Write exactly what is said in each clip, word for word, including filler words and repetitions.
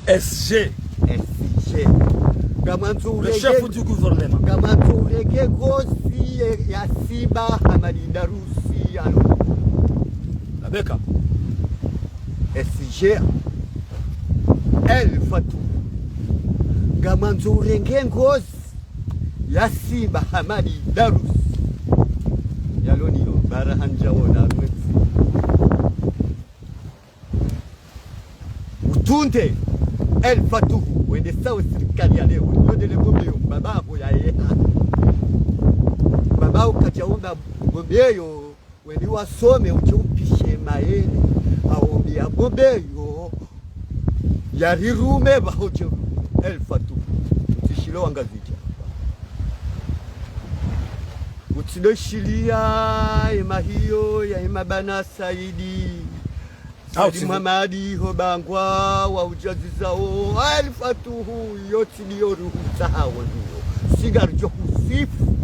S G. S G. Ngamwandzo urenge, le chef du gouvernement. Ngamwandzo urenge ngozi ya, ya Simba Hamadi Darusi, alo. Labeka. S G. El Fatou. Ngamwandzo urenge ngozi ya Simba Hamadi Darusi. Yalo niyo, bara handja wona mwezi. Utunde El Fatuhu, wende sawe sirikali ya leo, yondele bombe yo, mbaba ho ya yeha. Mbaba ho kadja womba bombe yo, wende wasome, udje upishe mayele, aombe ya bombe yo, ya rirume ba ho dje El Fatuhu. Utsishilo wangazidja. Utsido shiliya, ema hiyo, ya ema bana Saidi. Saidi Muhamadi ho bangwa wa udjaziza wo, El Fatuhu, yo tsi ndiyo ruhu za hawo ndiyo. Singa rudjo husifu,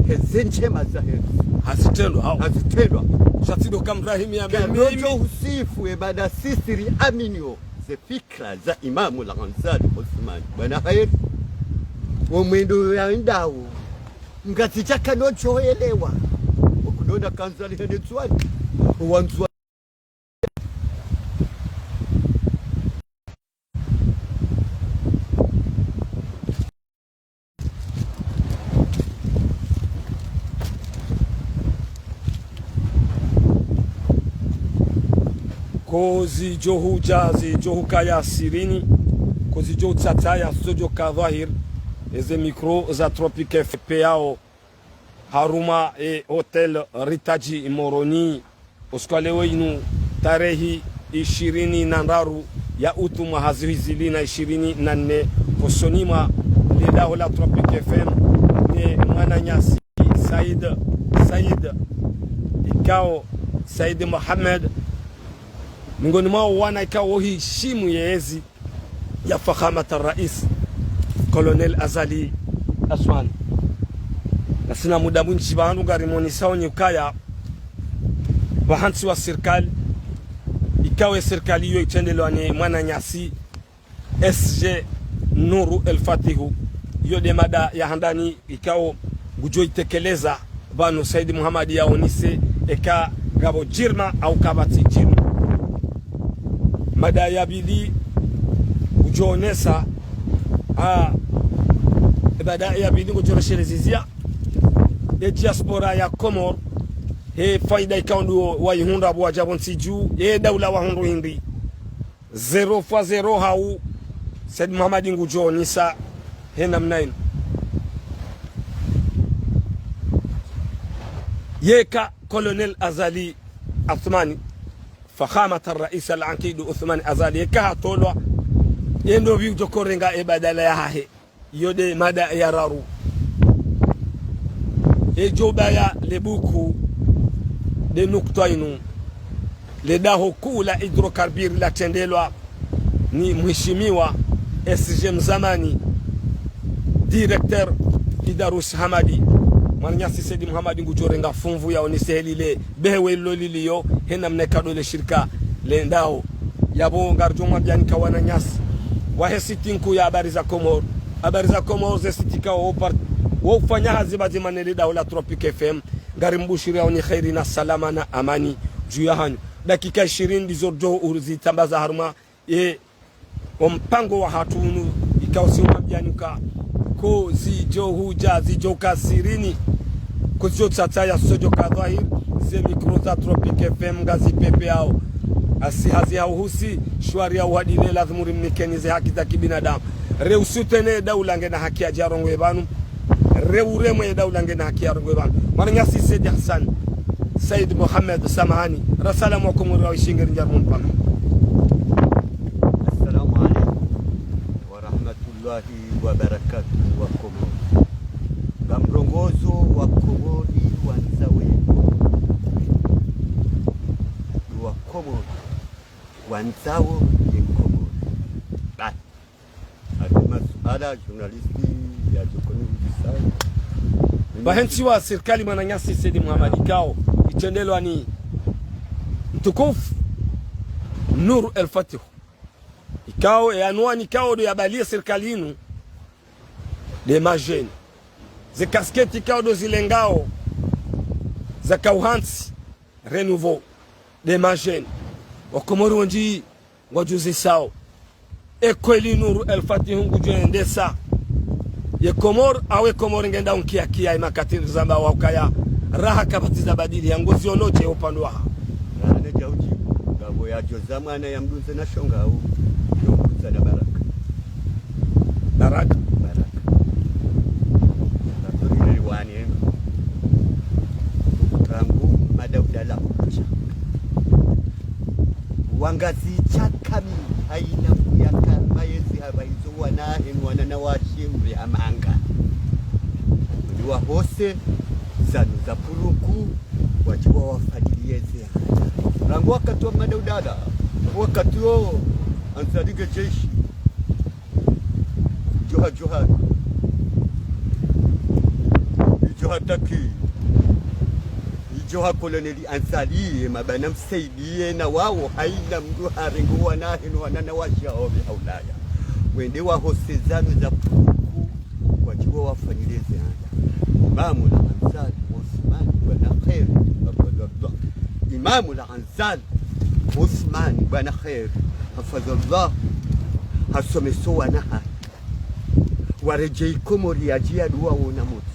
heze ndjema za hezi. Hazitrendwa, hao. Hazitrendwa. Shatsido kamrahimi ya mimi. Rudjo husifu, e bada sisiri aminiyo. Ze fikra za Imamu Al-Ghazali Osman. Bwana hayeri. Wo mwendo ya ndawo. Ngazidja kano djo elewa. Wo kudona kanzali hene Nzwani. Wa Nzwani. Ko zidjo hudja, zidjo hukaya sirini, ko zidjo utsataya, zidjo ka dhwahir, eze micro za Tropic F M yao. Harumwa e Hotel Ritaji Moroni, usiku wa leo inu tarehi ishirini na ndraru ya utu mwaha zihwi zili na ishirini na nne, hosoni mwa le daho la Tropic F M, ne mwananyasi Said, Said, ikao Said Mohamed, miongoni mwa wo wana ikao wo hishimu yezi ya Fakhamat al-Rais, Colonel Azali Assoumani. Ngasina muda mwindji pvanu ngarimonesa wo nyi ukaya, pvahantsi wa sirikali, ikao ye sirikali iyo itrendelwa ne mwananyasi S G Nour El Fatihu, iyo nde mada ya handani ikao ngudjo itekeleza pvanu Said Mohamed yaonese eka ngapvo djirma au kapvatsi djirma. Mada ya pvili ngudjo onesa, ah, mada ya pvili ngudjo reshelezezea e diaspora ya Komori, he faida ikao ndo waihundra pvo wadja pvo ntsi dju, e daula wahundru hindri. Zéro fois zéro hau Said Mohamed ngudjo onesa he namna inu. Yeka Colonel Azali Assoumani, Fakhamat al-Rais al-Aqid Assoumani Azali, yeka hatolwa, ye ndo pvi udjo korenga e badala yahahe. Iyo nde mada ya raru. Edjo baya le buku nde nukutwa inu. Le daho kuu la hydrocarbures latrendelwa ni mheshimiwa S G mzamani, directeur Idarus Hamadi. Mwananyasi Said Mohamed ngudjo renga funvu yaonese heli le behewe lilo liliyo, he namna ikao ndo le shirika lendao. Yapvo ngaridjo mwambiani ka wananyasi wahe site nkuu ya Habari za Komori. Habari za Komori ze site ikao wo par-, wo ufanya hazi pvadzima ne le daho la Tropic F M. Ngarimbushiriyao ni kheri na salama na amani dju yahanyu. Dakika ishirini ndizo ridjo uzitambaza harumwa ye o mpango wahatru unu, ikao si umwambiani ka ko zidjo hudja, zidjo ka sirini, ko zidjo tsataya, zidjo ka dhwahir, ze micro za Tropic F M ngazipvepveyao. Asi hazi ha uhusi, shwari ya uhadile, lazimu rimnikeni ze haki za kibinadamu. Re usoutenir daula ngena haki yadje yarongowe pvanu. Re uremwe daula ngena haki yarongowe pvanu. Mwananyasi Said Hassan, Said Mohamed, samahani. Rasalamu wa Komori wa ishinge rinja rumu pvanu. Assalamu alaikum wa rahmatullahi wa barakatuh, wa Komori. Ngamrongozo wa Komori wandzawo ye Komori. Wa Komori wandzawo ye Komori. Basi. Ati masuala journaliste yadjo koni hudjisa. Pvahantsi wa sirikali mwananyasi Said Mohamed ikao itrendelwa ni mtukufu Nour El Fatihu. Ikao, e anwani ikao ndo yabaliye sirikali inu, nde majeunes. Ze casquettes ikao ndo zilengao, zaka uhantsi, renouveau, nde majeunes. Wakomori wendji ngwadjuzisao. E kweli Nour El Fath ngudjo endesa ye Komori, awe Komori ngenda unkia kia imakati zamba wa ukaya raha kapvatsi za badili ya ngozi ono dje upande waha. Raha ne djauji, ngapvo yadjo za mwana ya mdunze na shonga au, yo kutsa na baraka. Baraka. Baraka. Baraka. Rangu Madaudala kucha. Wangazidja kami, haina mdru yaka mayezi hapvahizo wana henu wana na washe ure hamanga. Ndi wahose, zanu za puruku, wadjiwa wafadili yeze. Rangu wakati wa Madaudala, wakati wo Ansari nge jeshi. Djoha, djoha. Idjo hataki. Idjo ha Colonel Ansari, ye mabana msaidiye na wawo, haina mdru harenge wana henu wana na washe ore haulaya. Wende wahose zanu za puruku, wadjiwa wafanyileze haya. Imamu la Ansari, Osman, bwana kheri, Abdallah. Imamu la Ansari, Osman, bwana kheri, hafadhallah, hasomeso wana hahe. Waredjei Komori yadjiya duwa wona motsi.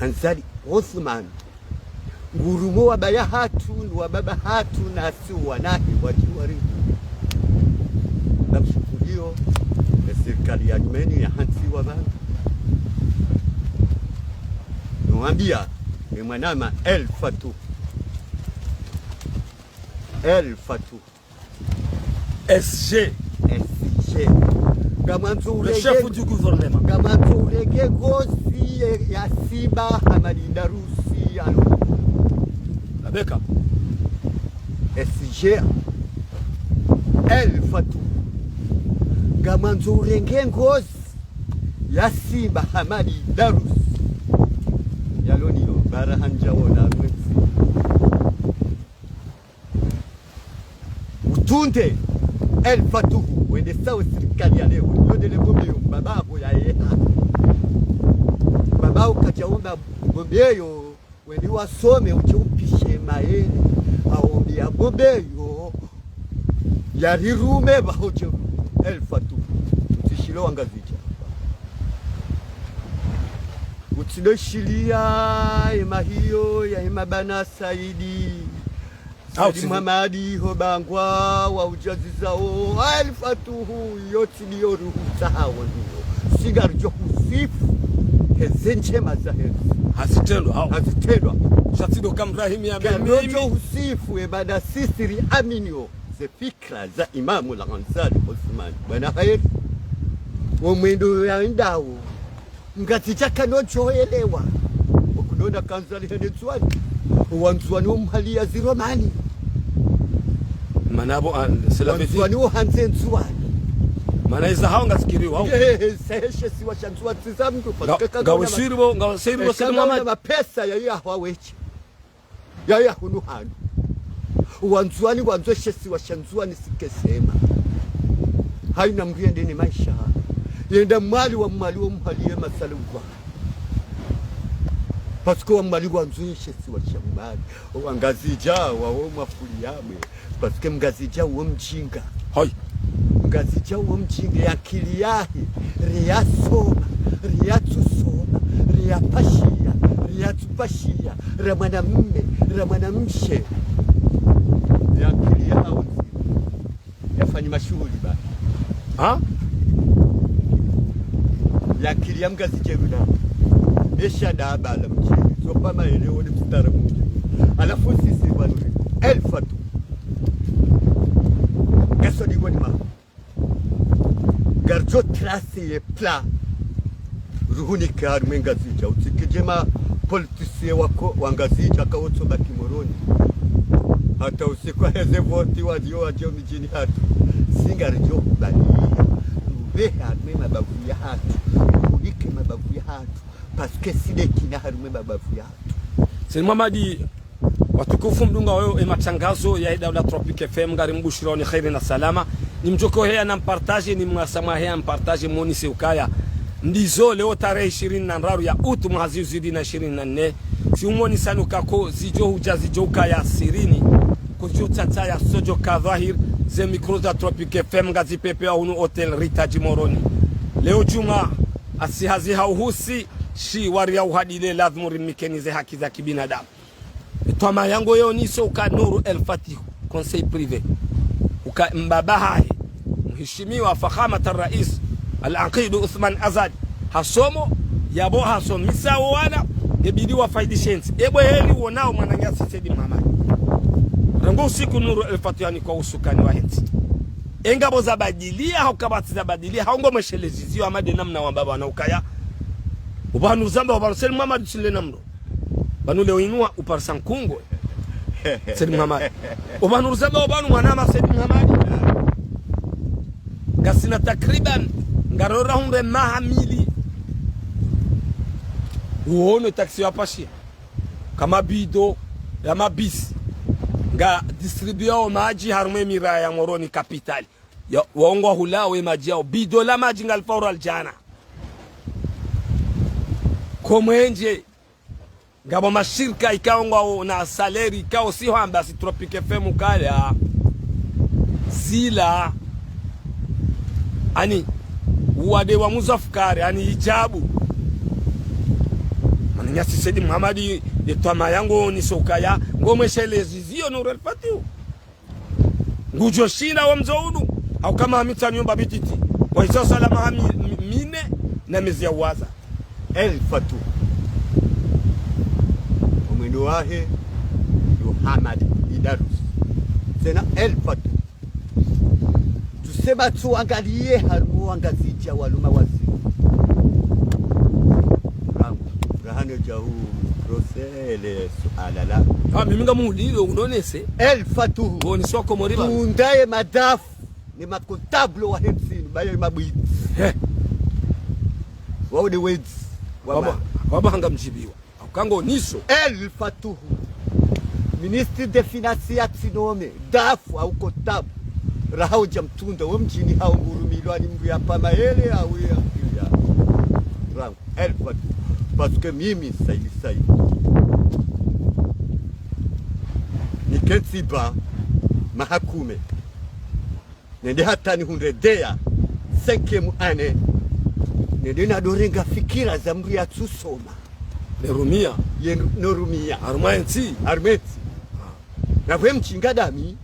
Ansari Osman, ngurumo wa baya hatru, ni wa baba hatru, nasi wanahe wadjiwa ri. Namshukuriyo, e sirikali ya nyumeni ya hantsi wa bana. Nwambiya, e mwanama El Fath. El Fath. S G. S G. Ngamwandzo urenge, le chef du gouvernement. Ngamwandzo urenge ngozi ye, ya simba Hamadi Darusi, alo. Labeka. S G. El Fath. Ngamwandzo urenge ngozi ya simba Hamadi Darusi. Yalo niyo, bara handja wona mwezi. Utunde El Fath, wende sawe sirikali ya leo, yondele bombe yo, mbaba ho ya yeha. Mbaba ho kadja womba bombe yo, wende wasome, udje upishe mayele, aombe ya bombe yo, ya rirume ba ho dje El Fath, utsishilo Wangazidja. Utsidoshilia, ema hiyo, ya ema bana Saidi. Saidi Muhamadi ho bangwa wa udjaziza o El Fath, yo tsi ndiyo ruhusa hawo ndiyo. Singa ridjo husifu heze ndjema za hezi. Hazitrendwa, hao. Hazitrendwa. Sha tsi ndo kamrahimi ya mimi. Ridjo husifu e bana sisi ri aminio ze fikra za Imamu la Ansari Osman. Bwana kheri. Wo mwendo ya ndawo. Ngazidja kano djo elewa. Wo kudona ka Ansari hende Ndzuwani. Wandzuwani wo mhali ya ziromani. Mana bo, ah, c'est la vérité. Wandzuwani wo handze Ndzuwani. Mana iza hawo ngazikiriwa hawo. He, he, he, sehe she siwa sha Ndzuwani tsi za mdru. Nga, ngawe siri bo, ngawe siri bo, siri Muhamadi. Mapesa ya yahwa weche. Yaya hunu hanu. Wandzuwani wandzo she siwa sha Ndzuwani sikesema. Haina mdru yende ne maesha. Yenda Mwali wa Mwali wo mhali ye masala uwa. Parce que wa Mwali wandzo she siwa sha Mwali. Wangazidja, wawo mafuli yamwe. Parce que Mngazidja wo mdjinga. Hayi. Mngazidja wo mdjinga, ye akili yahe, riyasoma, riyatsusoma, riyapashiya, riyatsupashiya, ra mwanamme, ra mwanamshe. Ye akili yahawo ndzima. Yafanyi mashuhuli ba. Ha? Ye akili ya Mngazidja yuna. Besha da bala mdji. Tsopa mayele wone mstara mdji. Halafu sisi pvanu. El Fath. Ngaso dingo ni ma. Ngaridjo tracé ye plan. Ruhunike harumwa Ngazidja. Utsikidje ma politiciens wako, wa Ngazidja kawotso baki Moroni. Hata usiku heze voti wadjo wadje midjini hatru. Si ngaridjo kubaliya. Rupve harumwa mabavu yahatru. Ruhunike mabavu yahatru. Parce que si nde kina harumwa mabavu yahatru. Saidi Muhamadi, Watukufu mdungao ye matangazo ya idaula Tropic F M, ngari mbushirao ni kheri na salama. Ni mdjoko heya na mpartage, ni mwasa mwa heya mpartage, mwonese ukaya ndizo leo tarehi ishirini na ndraru ya utu mwaha zihwi zili na ishirini na nne. Si umwonesani ukaya ko zidjo hudja zidjo ukaya sirini, ko zidjo tsatsa ya sodjo ka dhwahir, ze mikro za Tropic F M ngazipvepveo hunu Hotel Rita Djimoroni. Leo djumwa, asi hazi ha uhusi, shi wari ya uhadile, lazimu rimnikeni ze haki za kibinadamu. Twama yangu yo niso uka Nour El Fath, conseil privé. Uka mbaba hahe, mheshimiwa Fakhamat Rais Al-Aqid Uthman Azali, hasomo, yapvo hasomesa wo wana, yebidi wafaidishe ntsi. Epvo heli wonao mwananyasi Said Mohamed. Rangu usiku Nour El Fath yanikwa usukani wahe ntsi. Engapvo zabadiliha, hau kapvatsi zabadiliha, hau ngo mweshelezizio hama de namna wambao wana ukaya. Opvanu zamba, opvanu Said Mohamed tsi nde namna. Pvanu leo inu wa uparisa nkungo. Said Mohamed. Opvanu ruzamba opvanu mwanama Said Mohamed. Ngasina takriban, ngarora hundre maha mili. Uono taxi wa pashia. Hama bido ya mabisi. Nga distribuao madji harumwa emiraya ya Moroni kapitali. Ya, wao ngwahulao ye madji yao. Bido la madji ngalifaurao aljana. Ko mwenje. Ngapvo mashirika ikao ngwao na salaire ikao si hwamba si Tropic F M kaya. Zila. Ani, uwade wa muzafukari, ani hijabu. Mwananyasi Said Mohamed, ye twama yangu niso ukaya, ngo mweshelezizio Nour El Fath. Ngudjo shinda wa mzo unu, hau kama hamitsa nyumba mititi. Wa isa salama hami, mi-, mine, na mezi ya waza. El Fath. Omwendo wahe, yo Hamad Idarus. Tsena El Fath. Tusema tu angaliye harumwa Wangazidja waluma wazi. Rangu, rahane djahu, prosele, suala la. Ah, mimi ngamuliyo, unonese. El Fath. Boni soko moriba. Tundaye madafu, ni makotablo wahe ntsi, baye mabwidzi. He. Wao de wedzi. Waba, waba hanga mdjibiwa. Hauka ngo niso. El Fath. Ministre des Finances ya tsinome. Dafu au kotabu. Raha udja mtunda. Wo mdjini hao ngurumilwa ni mndru ya pama ele au ya. Ya. Rangu. El Fath. Parce que mimi, Said Said. Nikentsi ba mahakume. Nende hata nihundre deya, cinquième année. Nende nadorenga fikira za mndru yatsusoma. Nerumia. Ye no rumia. Harumwa entsi. Harumwa entsi. Na vwe mdjinga dami,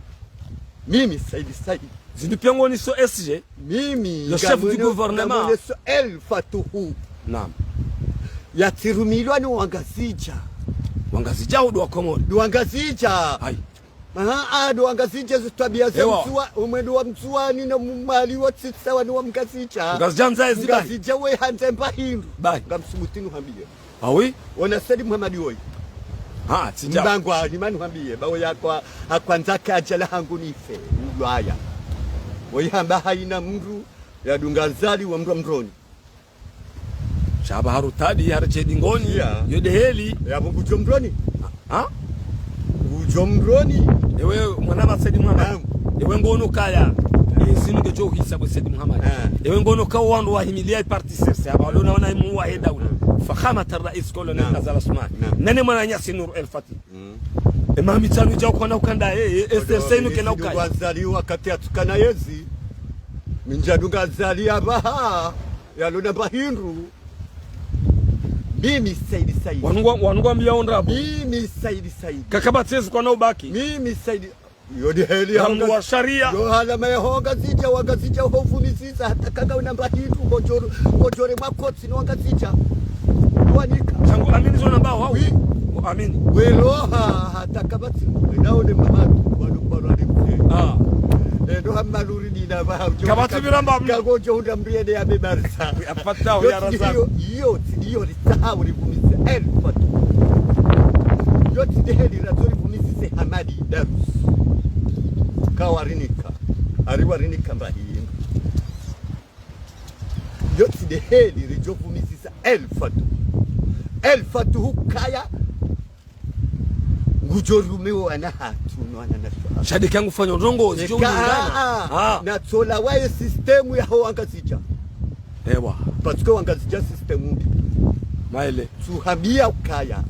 mimi Said Said. Zinu pia ngo niso S G. Mimi. Le chef du gouvernement. Ngamoneso El Fath. Naam. Yatsirumilwa ni Wangazidja. Wangazidja au ndo Wakomori? Ndo Wangazidja. Hai. Aha, ah, ndo Wangazidja zo twabia za Mtsuwa, omwendo wa Mtsuwani na Mmwali wo tsi sawa ni wa Mngazidja. Ngazidja handza ezi bahi. Mngazidja we handza mba hindru. Bahi. Ngamsubutini uhambie. Ah oui? Wona Said Mohamed woyi. Ha, tsidja. Mbangwa, ni manu hambie, ba woyi hakwa, hakwandza kadja la hangu nife, udjwaya. Woyi hamba haina mndru, yadunga Azali wa mndru wa Mroni. Sha ba harutadi, haridje dingoni, yo de heli. Yapvo ngudjo Mroni. Ha? Ngudjo Mroni. Ewe, mwana ba Said mwana. Naam. Ewe ngono kaya. Ezinu ngedjo hisa bo Said Mohamed. Ah. Ewe ngono ka wandru wahimilia i parti C R C. Hamba walo na wana imu wa heda ula. Fakhamat Rais Colonel Azali Assoumani. Naam. Nane mwananyasi Nour El Fath. Mm. E mami tsanu dja ukona ukanda, e, e, e, se, se inu kena ukaya. Azali wakati yatsukana yezi. Mi ndjadunga Azali ya baha, yalona ba hindru. Mimi Said Said. Wanu ngwa, wanu ngwambia ondrabo. Mimi Said Said. Kakaba tsezi kwana ubaki. Mimi Said. Yo de heli ya mndru wa sharia. Yo halama ya ho Wangazidja, Wangazidja ho vumisiza, hata kanga una mba hindru, kodjore, kodjore mwa kotsi ni Wangazidja. Wanika. Sha ngu amini zo namba wao. Oui. Ngu amini. Weloha, hata kapvatsi, enao ne mahatu, wanu kwa wale mze. Ah. Endo hama luri ni na ba, udjo. Kapvatsi viramba. Kango djo hundra mriende ya bebarisa. Oui, apata, oui, arasa. Yo, yo, yo, ritsaha urivumise El Fath. Yo tsi de heli razo rivumise Hamadi Darus. Kawarinika. Ari warinika mba hindru. Yo tsi de heli ridjo vumisisa El Fath. El Fath hukaya. Kudjo rumiwa wana hatru, no wana na swa. Shadi kangu fanyo ndrongo, zidjo ulingana. Ah, ah. Natsola waye système yaho Wangazidja. Ewa. Parce que Wangazidja système mbi. Maele. Tsuhambia ukaya.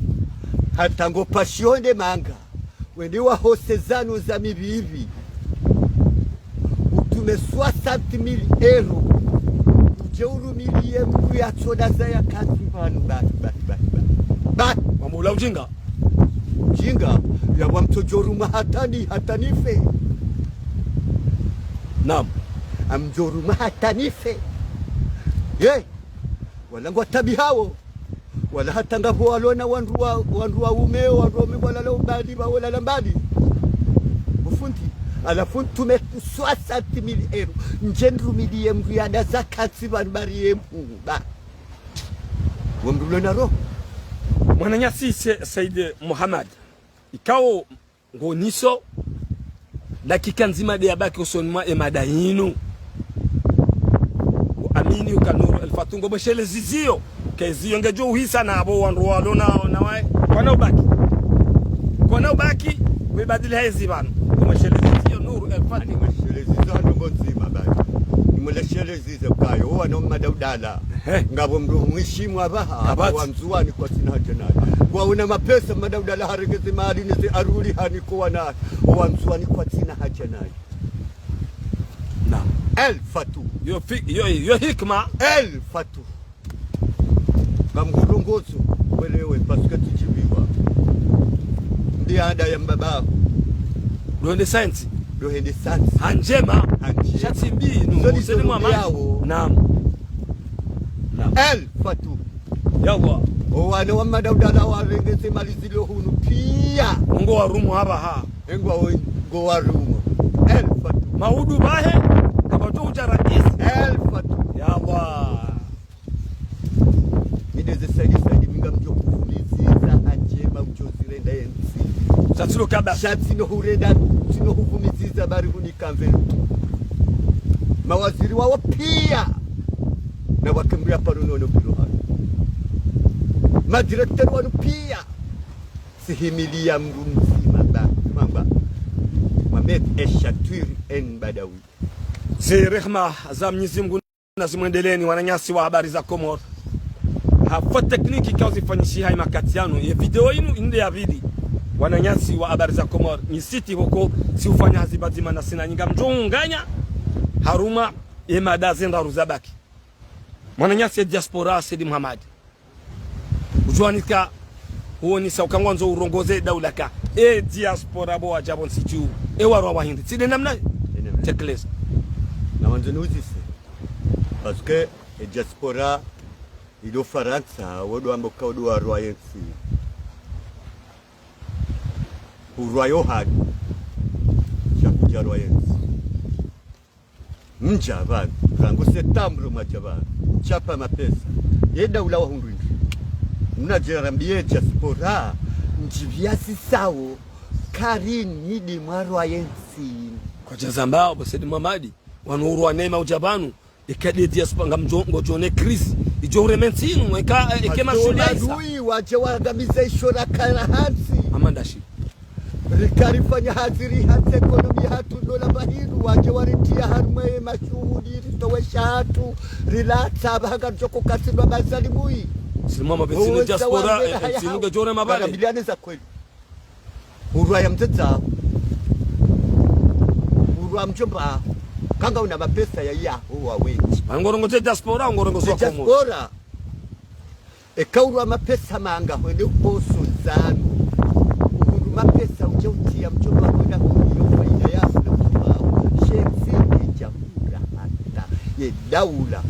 Hata ngo pashonde manga. Wende wahose zanu za mipvipvi. Utume soixante mille euros. Udje urumiliye mndru yatsoda zaya kazi pvanu, basi, basi, basi, basi. Basi. Wamba ula ujinga. Ujinga, ya wamtsodjo ruma hata ni, hata nife. Naam. Amdjo ruma hata nife. Ye, wala ngwatabihawo. Wala hata ngapvo walona wandru wa, wandru waume, wandru waume walala mbali, pvawo lala mbali. Ufundi, halafu ntume soixante mille euros. Ndje nrumiliye mndru yada za kazi pvanu bari ye mhumba. Wo mndru lona roho. Mwananyasi Se-, Said Mohamed. Ikao ngoniso, dakika ndzima de yabaki usoni mwa emada yinu. Uamini uka Nour El Fath ngo mweshele ziziyo. Ke ziyo ngedjo uhisa na abo wandru walo na, na wae. Kwana ubaki. Kwana ubaki, webadili hezi pvanu. Ngo mweshele ziziyo Nour El Fath. Ani mweshele ziziyo ndrongo ndzima bani. Ni mweshele ziziyo kayo, wana Madaudala. Ehe. Ngapvo mndru mheshimu apvaha, apvaha. Apvaha. Wandzuwani kwatsina haja naye. Ngwaona mapesa Madaudala harenge ze mali neze aruli haniko wana, wandzuwani kwatsina haja naye. Naam. El Fath. Yo fi-, yo, yo hikma. El Fath. Ngamhurongozo, welewe, parce que tsidjibiwa. Ndi ada ya mbaba. Ndo hende science. Ndo hende science. Ha ndjema. Ha ndjema. Shatsi mbi, no, Hussein Mohamed. Naam. Naam. El Fath. Yawa. O wana wa Madaudala warenge ze mali zilo hunu pia. Ngo warumu apvaha. Engwa o, ngo warumu. El Fath. Maudu bahe, kapvatso udja rais. El Fath. Yawa. Nideze Said, Said, mi ngamdjo kuvumiziza ha ndjema udjo zirenda yentsi. Shatsi lo kabla. Shatsi no hurenda, tsino huvumiziza bari huni kamve. Mawaziri wawo pia. Na wakembuya paro nono biro hano. Madirecteur wanu pia. Tsihimiliya mndru mdzima ba. Mamba. Mohamed Echatwiri El Badawi. Ze rehma za Mnyezi Mngu nazimwendeleeni, wananyasi wa Habari za Komori. Ha faute technique ikao zifanyishiha imakati yanu. Ye video inu inde ya pvili. Wananyasi wa Habari za Komori. Ni site hoko, si ufanya hazi pvadzima na sina nyinga mdjo unganya. Harumwa, emada ze ndraru zabaki. Mwananyasi ye diaspora, Said Mohamed. Udjuwanika, uonisa uka ngwandzo urongoze daula ka. E diaspora bo wadja pvo ntsi dju. E warwa wahindri. Tsi nde namna. Tekeleza. Na wandzo niuzise. Parce que e diaspora ilo Farantsa, wodo amba uka wodo warwa yentsi. Urwa Yohani. Sha kudja rwa yentsi. Mdja pvanu, rangu septembre mwadja pvanu, mtsapva mapesa. Ye daula wahundru hindri. Mnadje rambiye diaspora, ndjipviya sisawo, kari nidi mwarwa yentsi. Kwadja zamba, bo Said Mohamed, wanu urwa nema udja pvanu, eka de diaspora ngamdjo, ngodjo ne crise, idjo ureme ntsi inu, eka, eka mashuhuli yaisa. Adui, wadje wangamize ishora kala hantsi. Amandashi. Rika rifanya hazi rihatse ekonomi hatru ndola pvahindru, wadje waritiya harumwa ye mashuhuli, ritowe sha hatru, rilatsa pvaha ngaridjo kukatsi ndo mazalimu yi. Said Mohamed, pvetsinu diaspora, pvetsinu ngedjo rema pvale. Karambiliane za kweli. Urwa ya mdzadze. Urwa mdjomba. Kanga una mapesa ya yaho wa wendji. Ngorongoze diaspora, ngorongoze wa Komori. Diaspora. Eka urwa mapesa manga hwende uposo zanu. Uhundru mapesa udje utiya mdjomba hwenda huniyo faida yaho na mdjomba haho. Shetsi ne chakula hata. Ye daula.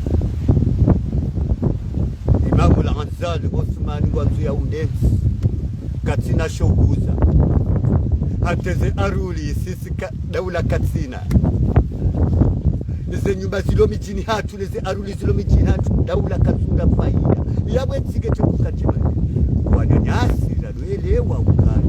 Imamu la Ansari Osmani ngwandzo ya undentsi. Katsina sho huza. Hata ze aruli sisi ka, daula katsina. Ze nyumba zilo midjini hatru, ne ze aruli zilo midjini hatru, daula katsuna faida. Yapvo ntsi nge toko katsi mali. Wananyasi, radwelewa ukana.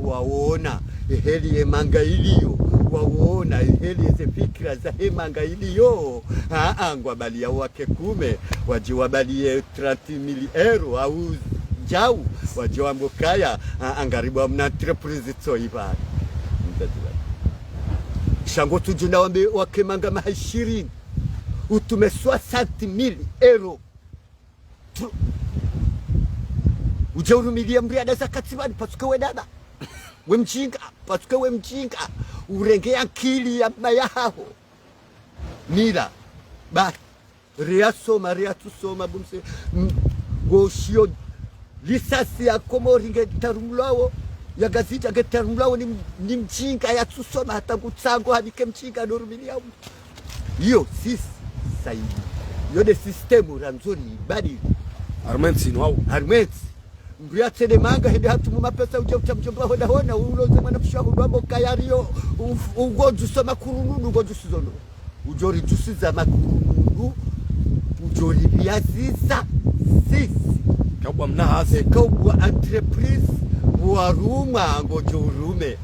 Waona, eheli ye manga iliyo. Waona, eheli ye ze fikira za he manga iliyo. Aa, ngwabaliya wake kume, wadji wabaliye trente mille euros, au djau, wadje wambe ukaya, a, ngaribu hamna entreprise tso ibali. Sha ngotsudjo na wambe wake manga maha ishirini. Utume soixante mille euros. Tu-, udje urumiliye mdru yadaza katsibani, parce que we dada. We mdjinga, parce que we mdjinga. Urenge ye ankili ya mma yahaho. Mila. Ba. Reyasoma, reyatsusoma, bo mse. M-, ngoshiyo lisasi ya Komori nge tarumulwawo, ya gazeti nge tarumulwawo ni m-, ni mdjinga yatsusoma hata ngutsango hanike mdjinga norumiliya. Iyo, sisi, saidi. Iyo nde système randzo ribadili. Harumwa entsi inu hau. Harumwa entsi. Mdru yatsende manga hende hatumu mapesa udje utsahe mdjomba hona hona, uloze mwana mshe waho ndo wambe ukaya riyo, u-, ungodjusa makurununu, ungodjusa zono. Udjo ridjusiza makurununu, udjo ripviyaziza, sisi. Kaubwa mna hazi. E, kaubwa entreprise, warumwa ngodjo urume.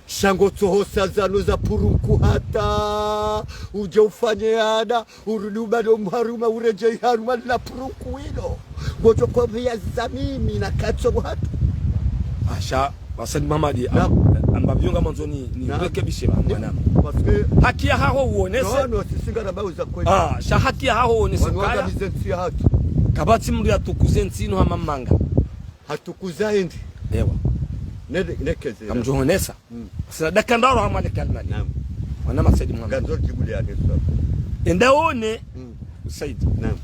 Sha ngotsohosa zanu za purunku hata, udje ufanye ada, urudi ubale omharumwa, uredjeyi harumwa la purunku wilo. Ngodjo kopviyaziza mimi na katso buhatu. Asha, Said Mohamed, am-, Naam. Amba pvyo ngamandzo ni, ni Naam. Rekebishe ba, Naam. Mwanama. Parce que Haki yahaho uonese. Non, non, sisi ngarambao za kweli. Ah, sha haki yahaho uonese ukaya. Wanu wangamize ntsi ya haki. Kapvatsi mdru yatukuze ntsi inu hama manga. Hatukuza endi. Ewa. Nede, nekeze. Kamdjohonesa. Mm. Sina dakika ndraru hamwa le kalima li. Naam. Mwanama Said Mohamed. Ngandzo djibu le ya keswa. Enda one. Mm. Said. Naam.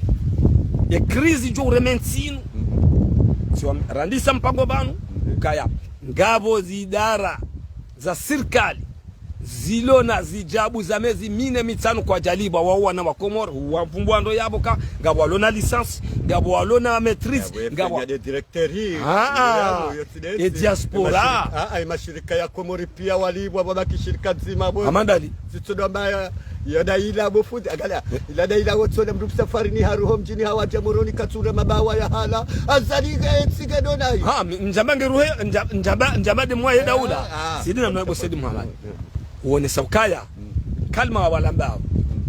Ye crise djo ureme ntsi inu. Mm. Si wa-, randisa mpango pvanu. Mm. Ukaya. Ngapvo zidara za sirikali. Zilo na zijabu za mezi mine mitsanu kwadjalipvwa wao wana wa Komori, wapvumbwa ndo yapvo ka, ngapvo walo na licence, ngapvo walo na maîtrise, ngapvo ngapvo efenya de directeur, Ah, ngapvo yo tsidesi, e diaspora. Emashirika, ah, ah, emashirika ya Komori pia walipvwa, wabaki shirika ndzima, bo. Amandali. Zitsodo mbaya, yada ila bo fundi, angalia, ila da ila wotsona mdru safari ni haruho mdjini hawadja Moroni katsura mabawa ya hala, azali ga etsi ga donai. Ha, mi-, ndjamba ngeruhe, ndja-, ndjamba, ndjamba de mwaye daula. Ah, ah. Sidi na mnabo Said Mohamed. Uonesa ukaya, kalima wa walambao,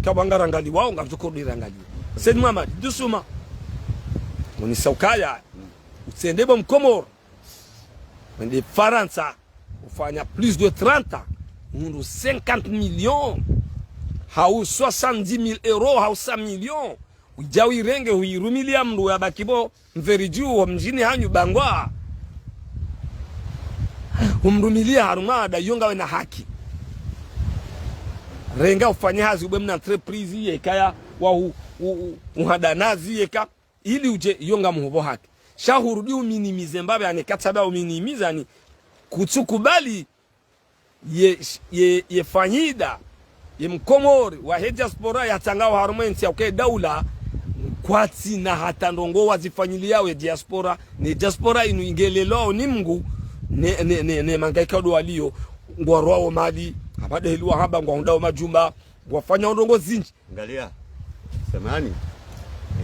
ka wangarangaliwao, ngamdjo ko dirangaliwa. Said Mohamed, dusuma. Uonesa ukaya, utsende bo Mkomori. Wende Farantsa, ufanya plus de trente ans, hundru cinquante millions, hau soixante-dix mille euros, hau cent millions, udja uirenge, huirumilia mdru yabaki bo mveri dju, ho mdjini hanyu bangwa. Humrumilia harumwa ada iyo ngawe na haki. Renga ufanye hazi ube mna entreprise yeka ya wa u-, u-, u-, uhadanazi yeka. Ili udje iyo ngamhupvo haki. Sha hurudi uminimize mbapvi ane katsaba uminimize ani kutsukubali ye, ye, ye fanyida, ye Mkomori, wahe diaspora yatsangao harumwa entsi ya uke daula, kwatsina hata ndrongo wazifanyiliyao ye diaspora, ne diaspora inu ingelelwao ni Mngu, ne, ne, ne, ne mangaika ndo waliyo, ngwarwao mali, hamba de heliwa hamba, ngwahundrao majumba, ngwafanyao ndrongo zindji. Angalia. Samahani.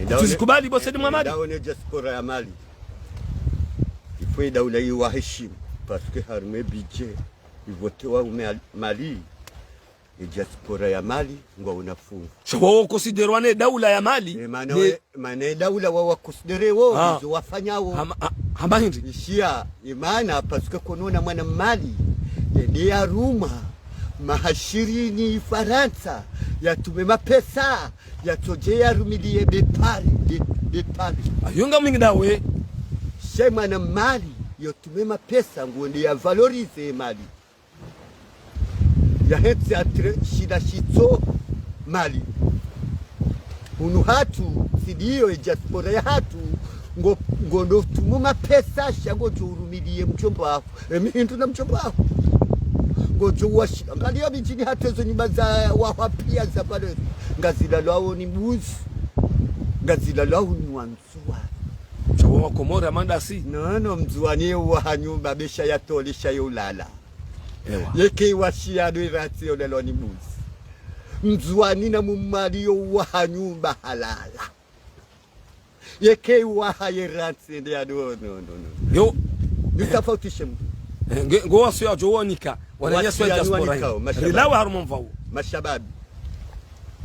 Enda one, Tuzikubali, bo Said Mohamed. Enda one diaspora ya Mali. Il faut daula iwaheshimu. Parce que harumwa budget, ivotewa ume al-, Mali. E diaspora ya Mali, ngwaona fungu. Sha wao considérwa ne daula ya Mali. E, mana ne we-, mana e daula wa, wa considéré wo, Ah. Izo wafanyao. Hama, ha-, hama hindri. Ishiya, e mana, parce que kono ona mwana Mali, yende yaruma, maha ishirini Farantsa, yatume mapesa, yatsodje yarumilie bepari, be-, bepari. Ayo nga mwingi dawe. She mwana Mali, yotume mapesa, ngonde ya valoriser Mali. Yahetsi entre shida shitso Mali. Hunu hatru, sidiyo e diaspora ya hatru, ngo, ngondo tumu mapesa sha ngodjo urumilie mdjomba waho. Emi hindru na mdjomba waho. Ngodjo washi-, angalia midjini hatru ezo nyumba za wahwa pia za valeur. Ngazilalwao ni mbuzi. Ngazilalwao ni wandzuwani. Sha wa Komori amandasi. Non, non, mndzuwani ye uwaha nyumba, be sha yatole sha yo ulala. Ewa. Yeke iwashiya ndo iratsi yo lelwa ni mbuzi. Mndzuwani na mumali yo uwaha nyumba halala. Yeke iwaha ye ratsi nde ya do, non, non, non. Yo. Nitafautishe mdru. Eh, nge, ngo waso ya djo wonika. Wananyasi wa diaspora. Rilawe harumwa mvao. Mashababi.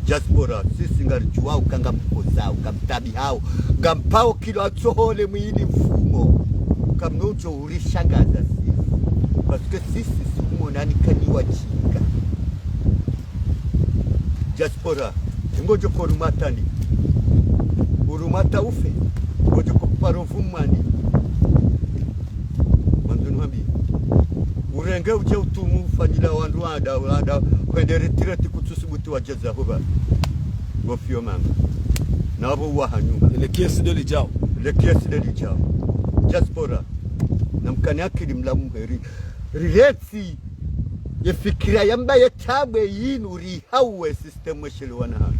Diaspora, sisi ngaridjuwao uka ngamkozao, ngamtabihao, ngampvao kilo atsohole mwili mfumo. Kamnodjo urishangaza sisi. Parce que sisi si umonani kanyi wadjinga. Diaspora, ngodjo ko rumwatani. Urumwata ufe, ngodjo ko paro vumwani. Mwandzo nuhambi. Urenge udje utumu ufanyila wandru wada, wada, hwende retraite kutsusubutu wadjeza huba. Ngofio manga. Na wapvo uwa hanyuma. Le kiesi de lidjao. Le kiesi de lidjao. Diaspora. Na mkane akili mlamu heri. Riretsi. Ye fikira yamba ye tabwe yinu rihauwe système weshelewana hanu.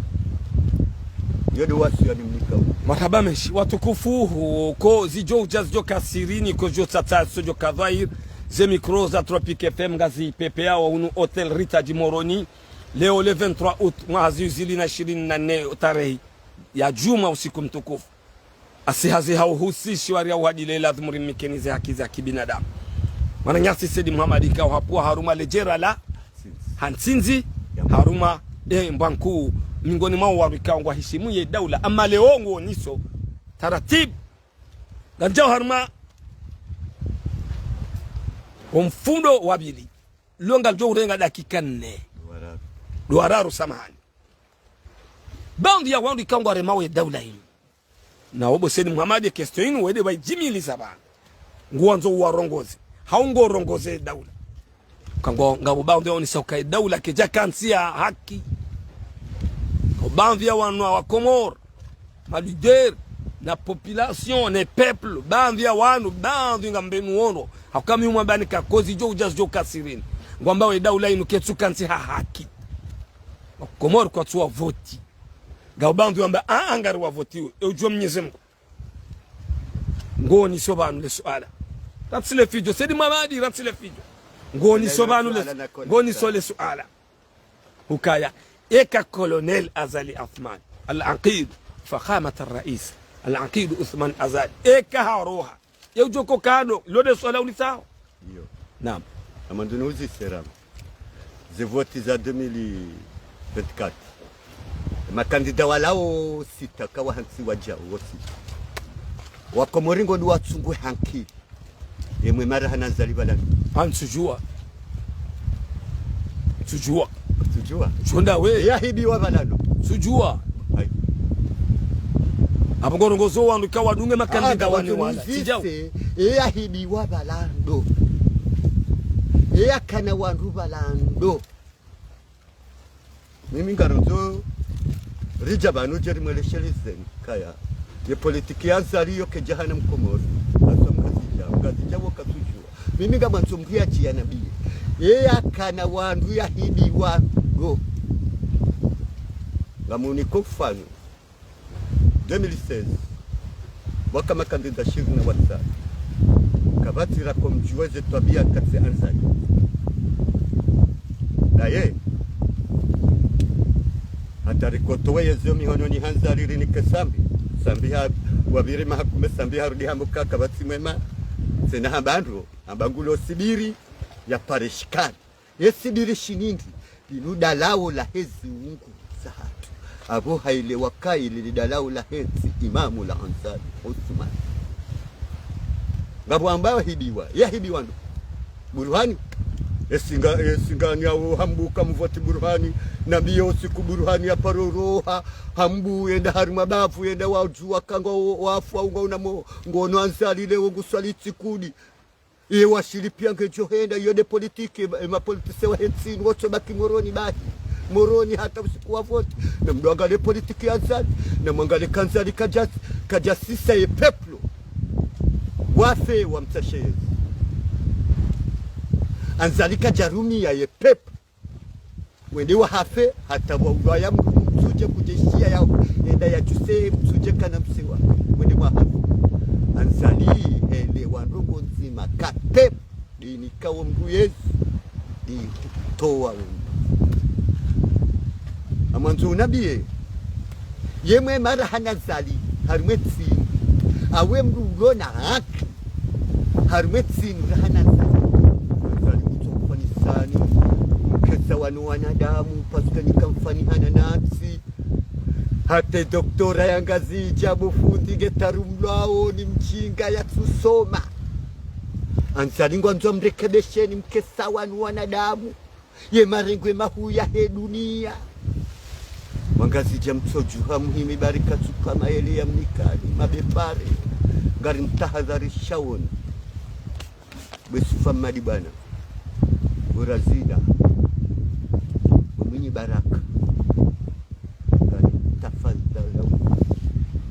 Yo de wasiya nimnika. Marahaba menshi, watukufu, hu, ko zidjo udja zidjo kasirini, ko zidjo tsatsa, so djo kadhwahir, ze micro za Tropic F M ngazi pepeao hunu Hôtel Rita di Moroni, leo le vingt-trois août, mwaha zihwi zili na ishirini na nne, tarehi ya djumwa, usiku mtukufu. Asi hazi ha uhusishi wari ya uhadile, lazimu rimikeni ze haki za kibinadamu. Mwananyasi Said Mohamed ikao hapvwa harumwa le jera la Hantsindzi, harumwa, eh, Mbwankuu, miongoni mwa wandru ikao ngwahishimu ye daula, ama leo ngoniso taratibu. Ngamdjao harumwa omfundo wa pvili. Lo ngamdjo urenga dakika nne. Duararu, samahani. Baadhwi ya wandru ikao ngwaremao ye daula inu. Na wo bo Said Mohamed, question inu wende waidjimiliza pvanu. Nguwandzo uwarongoze. Hau ngorongoze daula. Kangwa ngapvo baadhwi ya onesa uka daula kedja kantsi ya haki. Ngapvo baadhwi ya wanu wa Komori, ma leader, na population, ne peuple, baadhwi ya wanu, baadhwi ngambenu wono. Hauka mi umwambani ka ko zidjo udja zidjo kasirini. Ngwambao ye daula inu ketsu kantsi ha haki. Wa Komori kwatsu wa voti. Ngapvo baadhwi wamba, a, a, ngari wa votiwe. E udjuwa Mnyezi Mngu. Ngoniso pvanu le suala. Rantsi le fidjo. Said Mohamed, rantsi le fidjo. Ngoniso pvanu le, ngoniso le suala. Hukaya. Eka Colonel Azali Assoumani. Al-Aqid. Fakhamat al-Rais. Al-Aqid Assoumani Azali. Eka haroha. Ye udjo ko kado. Lo de suala ulisaho. Iyo. Naam. Amanduni uzi sera. Ze voti za deux mille vingt-quatre. Makandida walao sita kawa hantsi wadjao wo sita. Wa Komori ngoni watsungu hankili. Ye mwe mara hana Azali pvala. Antsudjuwa. Tsudjuwa. Tsudjuwa. Shonda we. Ye yahibiwa pvala ndo. Tsudjuwa. Hai. Apvo ngorongozo wandru ikao wadunge makandida wane wala. Tsidjao. Ye yahibiwa pvala ndo. Ye yakana wandru pvala ndo. Mimi ngarondzo ridja pvanu dje rimwelesheleze kaya. Ye politiki ya Azali yo kedja hana Mkomori. Aswa Mngazidja, Mngazidja wo katsudjuwa. Mimi ngamwandzo mdru yadje yanambiye. Ye yakana wandru yahibiwa ndo. Ngamuniko mfano. Deux mille seize, waka makandida ishirini na watsanu. Kapvatsi rakomdjuwa ze twabiya katsi Azali. Naye, hata rikotowe yezo mihononi ha Azali rinike Sambi. Sambi ha, wapviri maha kume Sambi harudi hambuka kapvatsi mwema. Tsena hamba ndro, hamba ngulo sibiri, ya parishikani. Ye sibiri shinindi, linu dalao lahe ziungu zahatru. Apvo haile wakaile li dalao lahe ntsi Imamu la Azali Assoumani. Ngapvo ambao yahibiwa, yahibiwa ndo. Burhani, esinga, esingani awo hambuka mvoti Burhani, nambiye usiku Burhani ya paro roha, hambu yenda harimwa bavu, yenda wadjuwa kangwa wafu, unga unamo, ngono Azali leo nguswali tsikudi. Iye washili piya ngedjo henda, iyo de politiki, e, ma politisi wahe ntsi inu, wotso baki Moroni bahi. Moroni hata usiku wa voti. Na mdru angaliye politiki ya Azali. Na mwangaliye ka Azali kadja, kadja sisa ye peuple. Wafe wamtsashe yezi. Azali kadja rumiya ye peuple. Wende wahafe, hata wa ulwaya mdru mtsudje kudje shiya yao, enda yadjuse mtsudje kana msiwa. Wende wahafe. Azali, hele wandru ndzima kape, dini kawo mdru yezi, di hutowa wende. Amwandzo unabiye, ye mwe mara hana Azali, harimwe ntsi inu. Awe mdru ulona haki. Harimwe ntsi inu rahana Azali. Azali kutso kufanisani. Kezi sawa no wanadamu, parce que nikamfanihana nafsi. Hata doctorat ya Ngazidja bo fundi nge tarumlwao ni mdjinga yatsusoma. Anzali ngwandzo mrekebesheni mke sawa no wanadamu. Ye marengwe mahuu yahe dunia. Wangazidja mtsodjuha muhimi barika tsuka mayele ya mnikani, mabepare. Ngari mtahadharishaoni. Bwe Sufa Mmadi bwana. Bwe Razida. Bwe Mwinyi Baraka. Ngari mtafadhali.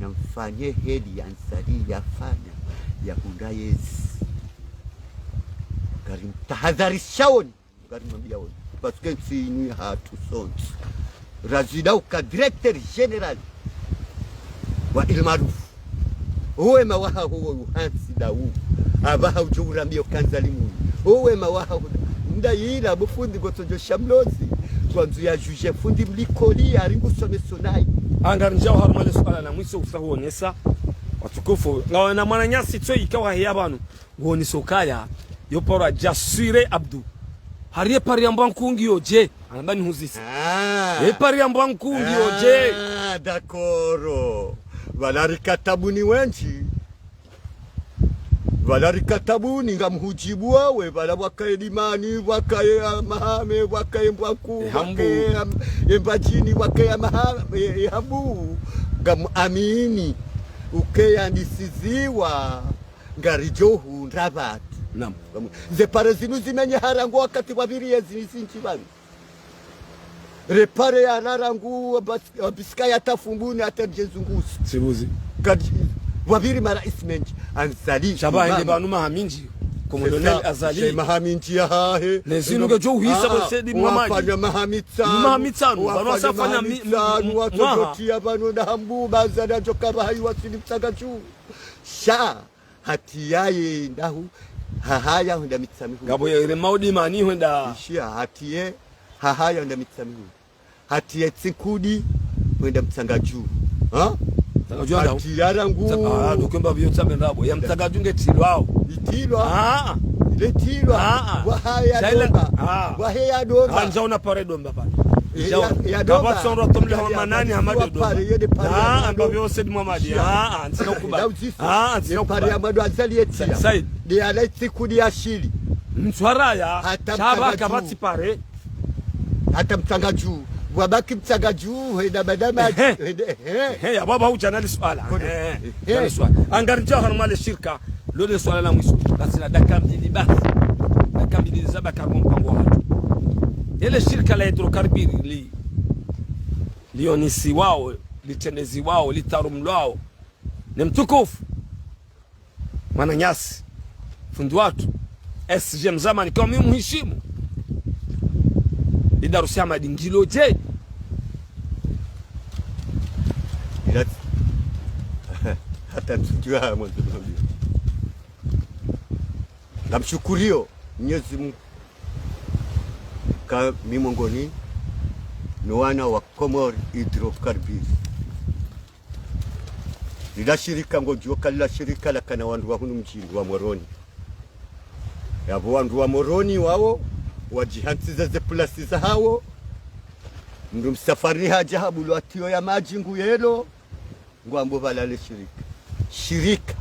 Na mfanye heli ya Ansari yafanya ya hundra yezi. Ngari mtahadharishaoni. Ngari mwambiaoni. Parce que ntsi inu yahatru sontsi. Razida uka directeur général wa El Maarouf. Owe mawaha huwo uhantsi dawu. Apvaha udjo urambia uka Anzali munu. Owe mawaha huda. Nda yila bo fundi ngotsodjo shamlozi. Kwandzo ya juge fundi mlikoli ya ringu some sonayi. Anga rinjao harumwa le suala la mwiso usa huonesa. Watukufu. Ngawana mwananyasi tso ikawa heya pvanu. Nguonesa ukaya, yo paro ya Jaswire Abdu. Hari ye paro ya mbwa nkungi yo dje? Anamba nihuzise. Ah. Ye paro ya mbwa nkungi yo dje? Ah, d'accord. Pvala rikatabuni wendji. Pvala rikatabuni ngamhudjibu wawe, pvala pvwakaye Dimani, pvwakaye ya Mahame, pvwakaye Mbwaku, e Hambu. Pvwakaye ya, e Mbadjini, pvwakaye ya Maha-, e, e Hambu. Ngamu amini. Uke yandisiziwa. Ngaridjo hundra pvatru. Naam. Ze pare zinu zimenye harangu wakati wa pviri yezi ni zindji pvanu. Repare ya larangu wa bas-, wa bisika ya Tafumbuni hata ndje Zungusi. Sibuzi. Kati, wa pviri mara ismenji. Anzali. Shaba hende pvanu maha mindji. Komodonel Azali. She maha mindji yahahe. Ne zinu ngedjo uhisa bo Said Mohamed. Wafanya maha mitsanu. Maha mitsanu. Pvanu wafanya wasafanya maha mi-, mi-, mitsanu, mwaha. Watodjotia pvanu na Hambu, Bazali adjoka pvahayi wasili Mtsangaju. Sha. Hatiya ye ndahu, hahaya hwenda Mitsamihuli. Ngapvo ye rema Dimani hwenda. Ishiya, hatiye, hahaya hwenda Mitsamihuli. Hatiye Tsinkudi, hwenda Mtsangaju. Ha? Mtsangaju ndahu. Hatiya rangu. Mtsa-, ah, ndo kwamba pviyo tsambe ndrabo. Ya Mtsangaju nge tilwao. Itilwa. Ah. Ile tilwa. Ah. Waheya domba. Ah. Waheya domba. Ah, njaona pare domba pale. Eh, njaona. Ya, ya domba. Kapvatsi ondro tomle hama nani hama de domba. Pare, yo de pare ya mwando. Ah, amba pviyo Said Mohamed. Ishiya. Ah, ah, ntsina ukubali. Ah, ntsina ukubali. Pare ya mwando Azali yetiya. Sa-, Said. De ala Tsinkudi ya shili. Mtswara ya, hata shaba Mtsangaju. Kapvatsi pare. Hata Mtsangaju. Wabaki Mtsangaju, hwenda Badama, ehe. Hwenda, ehe. Ehe, ya baba udja na li suala. Kodo. Ehe, ehe. Udja na li suala. Anga rinjao harumwa le shirika, lo le suala la mwiso. Basi la dakika mbili basi. Dakika mbili za baka harumwa mpango wahatru. Ele shirika la hydrocarbures li, lionesiwao, litrendeziwao, litarumlwao. Ne mtukufu. Mwananyasi. Fundi watru. S G Mzamani, kwa mi muhishimu. Idarusi Hamadi ngilo dje? Ila-, hata ntsudjuwa mwandzo nambiye. Ngamshukuriyo Mwenyezi Mungu. Ka mi mongoni, no wana wa Comores Hydrocarbures. Lila shirika ngodjuo ka lila shirika lakana wandru wa hunu mdjini wa Moroni. Yapvo wandru wa Moroni wawo, wadjihantsiza ze plasi zahawo. Mndru msafarini hadja habulwa tiyo ya madji ngu yelo, ngwambo pvala le shirika. Shirika.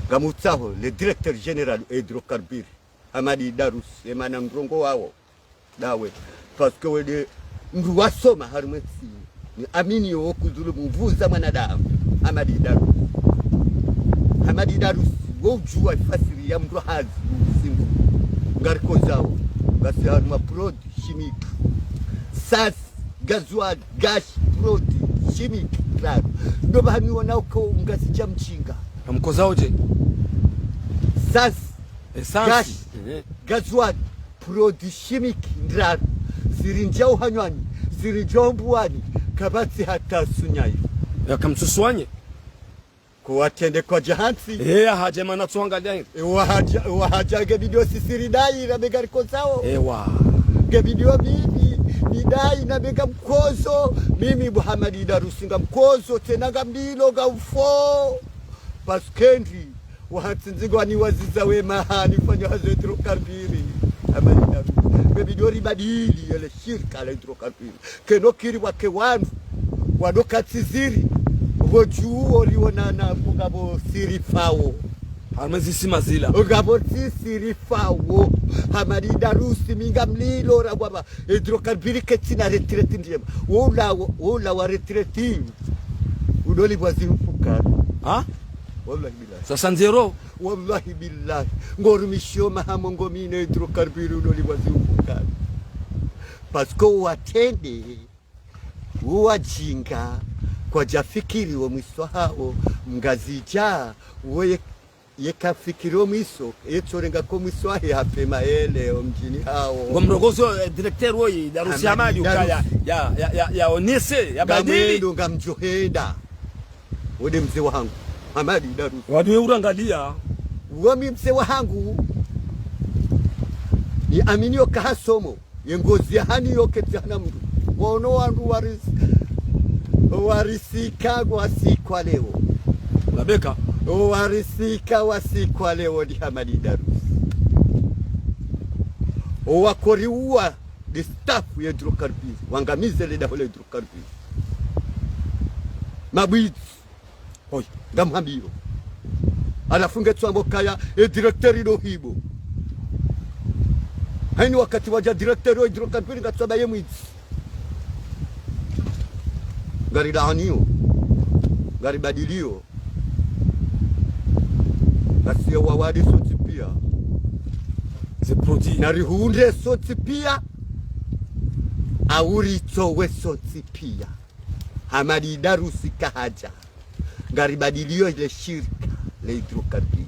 Ngamutsaho, le directeur général Hydrocarbures, Hamadi Idarus, emana mrongo wawo. Dawe. Parce que wende mndru wasoma harimwa entsi. Ni amini yo kuzulu mvuza mwanadamu. Hamadi Idarus. Hamadi Idarus. Wo udjuwa ifasiri ya mndru hazi. Singu. Ngarikozao. Ngasi harimwa produit chimique. Sas, gasoil, gaz, produit chimique. Claro. Ndo pvahanu wona uko Ngazidja mdjinga. Ngamkozao dje? Sas, essence. Gaz, ehe. Gasoil, produit chimique ndraru. Zirindjao hanywani, zirindjao mbuwani, kapvatsi hata sunyayo. Yaka mtsuswanye? Ko watrende kwadja hantsi. Eh, ahadja mana tsuhangaliya hindri. Eh, wahadja, wahadja nge bidio sisiri dayi na be ngarikozao. Ewa. Nge bidio mimi, ni dayi na be ngamkozo. Mimi Muhammad Idarusi ngamkozo, tsena ngamlilo ngamfo. Parce que ndri, wahantsi nzingo waniwaziza we maha nifanya hazi hydrocarbures. Hamadi Idarusi. Bidi ribadili yele shirika la hydrocarbures. Keno kiri wake wanu, wado katsi ziri, pvo djuwo riwona na pvo ngapvo siri fawo. Harumwa ezi sima zila. Ngapvo tsi siri fawo. Hamadi Darusi mi ngamlilo ra wapva. Hydrocarbures ketsina retraite ndjema. Wola, wola wa retraite. Udolipvwa zihupvukana. Ha? Wallahi billahi. Sasa ndzero. Wallahi billahi. Ngorumishiyo maha mengo mine hydrocarbures udolipvwa zihupvukana. Parce que watrende, wo wajinga, kwadjafikiri wo mwiso hawo, Mngazidja, wo ye, yeka fikiri wo mwiso, yetsorenga ko mwiso wahe hapvema yele, wo mdjini hawo. Ngomrongozo, eh, directeur woyi, Darusi Hamadi Hamadi ukaya, Darusi. Ya, ya, ya, ya onese, ya badili. Ngamwendo ngamdjohenda. Wode mze wahangu, Hamadi Darusi. Wadu we urangalia. Wami mze wahangu. Ni amini yo kahasomo. Ye ngozi ya hani yo ketsi hana mndru. Wono wandru waris-, warisika wasikwa leo. Labeka. Warisika wasikwa leo ndi Hamadi Darusi. Owakoriwa ndi staff ya hydrocarbures. Wangamize le daho la hydrocarbures. Mabwidzi. Hoyi, ngamhambiyo. Halafu ngetsuamba ukaya, e directeur ndo hibo. Hayini wakati wadja directeur wo hydrocarbures ngatsuamba ye mwidzi. Ngarilaaniyo. Ngaribadiliyo. Ngasiyo wawade sontsi piya. Ze produits. Narihundre sontsi piya. Au ritsowe sontsi piya. Hamadi Darusi kahadja. Ngaribadiliyo le shirika la hydrocarbures.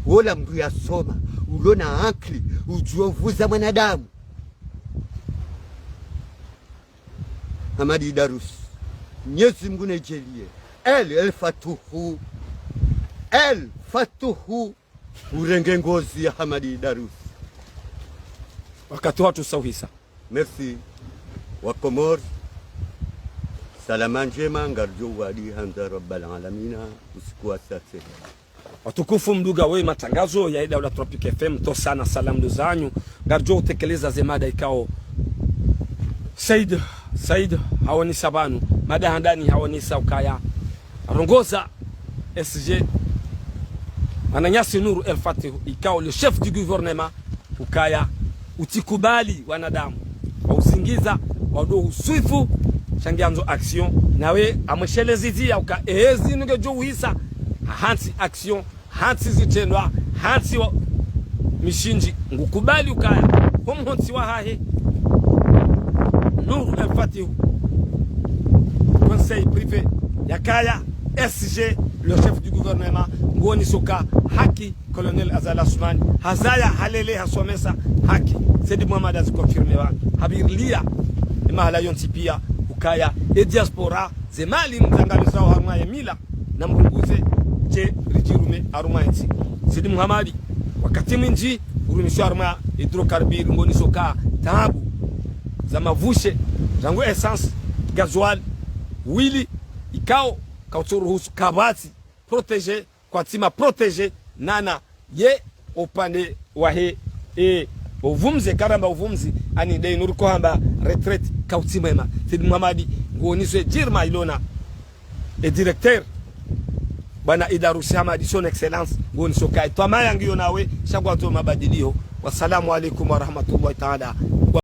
Wola mndru yasoma, ulo na ankili, udjuwa uvuza mwanadamu. Hamadi Darusi. Mnyezi Mngu nedjeliye. El, El Fatuhu. El Fatuhu. Urenge ngozi ya Hamadi Darusi. Wakati watru usauhisa. Merci. Wa Komori. Salama ndjema, ngaridjo wadi handza Rabbal Alamina, usiku wa sase. Watukufu mdungao ye matangazo ya Daula Tropic F M, ntsohusana salamu ndo zanyu, ngaridjo utekeleza ze mada ikao. Said, Said, haonesa pvanu, mada handani haonesa ukaya. Arongoza S G, mwananyasi Nour El Fath, ikao le chef du gouvernement, ukaya, utsikubali wanadamu, wauzingiza, wado uswifu, sha ngiyandzo action, nawe amwesheleze ziya uka, ezi nunge djo uhisa, hantsi action, hantsi zitrendwa, hantsi wa, mishindzi, ngukubali ukaya, ho mhontsi wahahe, Nour El Fath, conseil privé, yakaya, S G, le chef du gouvernement, nguonesao uka haki, Colonel Azali Assoumani, hazaya, halele, hasomesa, haki, Said Mohamed haziconfirme pvanu, habirilia, e mahala yontsi piya, ukaya, e diaspora, ze mali mzangalizao harumwa ye mila, na mrunguze, dje ridjirume harumwa yentsi. Said Mohamed, wakati mwindji, urumishiwa harumwa hydrocarbures, nguonesao uka taabu, za mavushe, rangu essence, gasoil, huile, ikao, kautsoruhusu, kapvatsi, protégé, kwatsi ma protégé, nana, ye, upande wahe, e, uvumzi, karamba uvumzi, ani nde inu riko hamba retraite, kautsi mwema. Said Mohamed, nguonesao e djirma ilo na, e directeur, bwana Idarusi Hamadi, son excellence, nguonesao uka, e twamaya ngiyo nawe, sha ngwandzo mabadiliho. Wassalamu alaikum warahmatullahi taala wa